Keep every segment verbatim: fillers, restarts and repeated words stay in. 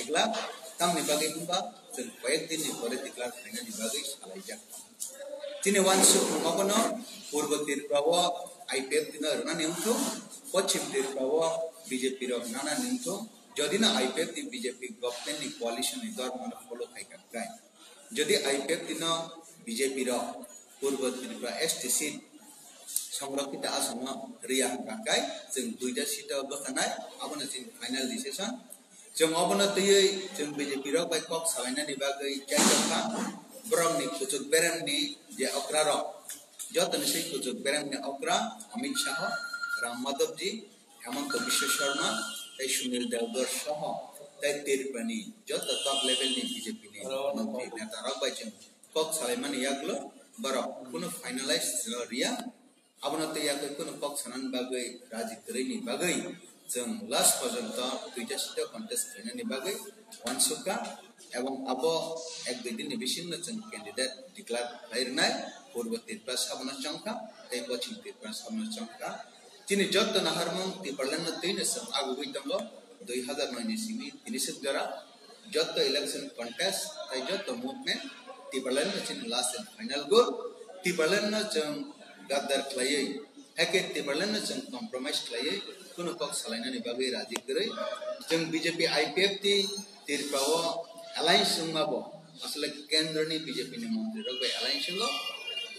declare, tamni bagwi hwnba chwng koyek dinni pore declare khlainani bagwi salaijak. Chini uansukmung obono Purbo Tripura o I P F T no rwnani wngthung, Pochim Tripura o B J P rok nanani wngthung, jodi no I P F T B J P government ni coalition ni dormo no follow khai kha khe, jodi I P F T no B J P rok Purbo Tripura S T seat songrokkhita aswkno riya hwnkha khe chwng duita seat o bwkhanai, abono chini final decision. Chwng obono twiwi chwng B J P rok bai kok salainani bagwi chaijak kha. Borokni kuchuk beremni je okra rok, jotoni se kuchuk beremni okra Amit Shah, Ram Madhav ji, Hemanta Biswa Sarma, tei Sunil Devgor soho tei Tripurani joto top level ni B J P ni montri neta rok bai chwng kok salaimani yagulo borok kunu finalize riya. Abono tei yakwi kunu kok sanani bagwi raji kwrwini bagwi chwng last porjonto duita seat o contest khlainani bagwi uansukha, ebong abo ek dui dinni bisingno chwng candidate declare khlai rwnai. Purbo Tripura sabono chongkha tei Pochim Tripura sabono chongkha. Chini jotto naharmung Tipraland no twino chwng agugwi tongo, dui hazar noi ni simi tini swk jora. Jotto election contest tei jotto movement Tipraland no chini last and final goal. Tipraland no chwng gaddar khlaiwi, haikhe Tipraland no chwng compromise khlaiwi kunu kok salainani bagwi raji kwrwi. Chwng B J P I P F T Tripura o alliance wngma bo aswk kendroni B J P ni montri rok bai alliance wngo.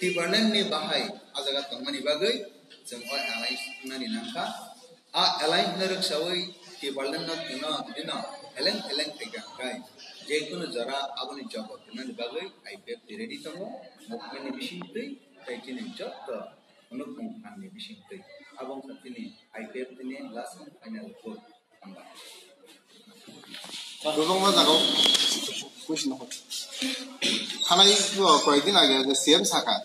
Tipraland ni bahai a jaga tongmani bagwi chwng o alliance wngnani nangkha. A alliance no rwksawi Tipraland no twino bini no heleng heleng khaikha hwnkhe, je kunu jora aboni jobo twnani bagwi I P F T ready tongo, movement ni bisingtwi tei chini jotto phunukmung phan ni bisingtwi. Abo wngkha chini I P F T ni last and final goal. Hambai. Kwbangma jagao question no hor. Thanai o koyekdin age je C M saka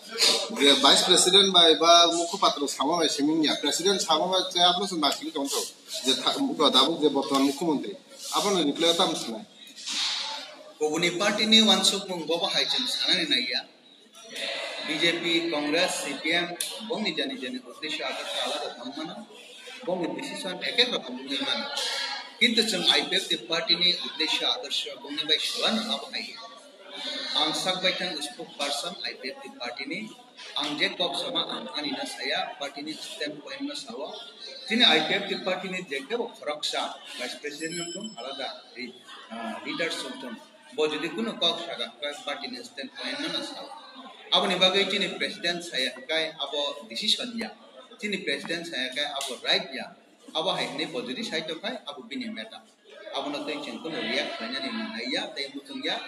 je Vice President bai ba mukhopatro sama bai simi ya, President sama bai che abono chwng ba simi tongtho je tha-, mukhro dabuk je bortoman mukhyamantri, abono reply o tamo sanai? Kubuni party ni uansukmung bobo hai chwng sanani naiya. B J P, Congress, C P M, bongni jani jani uddesho adorsho alada tong mano, bongni decision ek ek rokom wngwi mano. Kintu chwng I P F T party ni uddesho adorsho bongni bai sulano abo hai. Ang sak bai thang spokesperson I P F T party ni, ang je kok sama ang ani no saya, party ni standpoint no sao. Chini I P F T party ni je kebo khoroksa vice president wngthung, alada ri-, ah, leaders wngthung, bo jodi kunu kok saka khe party ni standpoint no sa. Aboni bagwi chini president saya khe abo decision ya. Chini president saya khe abo right ya. Abo hai hwnwi bo jodi sai tong khe abo bini matter. Abono tei chwng kunu react khlainani naiya tei muchungya.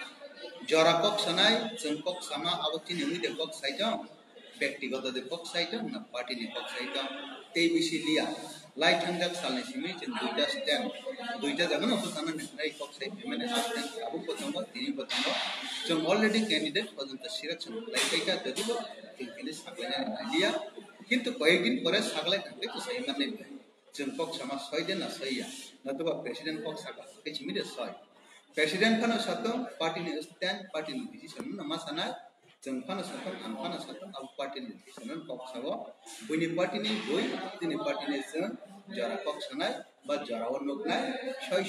Jora kok sanai, chwng kok sama abo chini wngwi de kok sai tong. Bektigoto de kok sai tong na party ni kok sai tong, tei bisi liya. Lai thangjak salni simi chwng duita stand, duita jaga no bwsana nai kok sai payment assistance abo bo tongo, tini bo tongo. Chwng already candidate porjonto sira chwng lai paikha, jodi bo chwng tini saklainani nai liya. Kintu koyek din pore saklai thangkhe to sai mannai bai. Chwng kok sama soi de na soi ya, notoba president kok saka khe chimi de soi. President phano satong, party ni stand, party ni decision no ma sanai. Chwng phano satong, ang phano satong, abo party ni decision no kok sao. Buini party ni bui, tini party ni chwng jora kok sanai ba jora o nuknai. Soi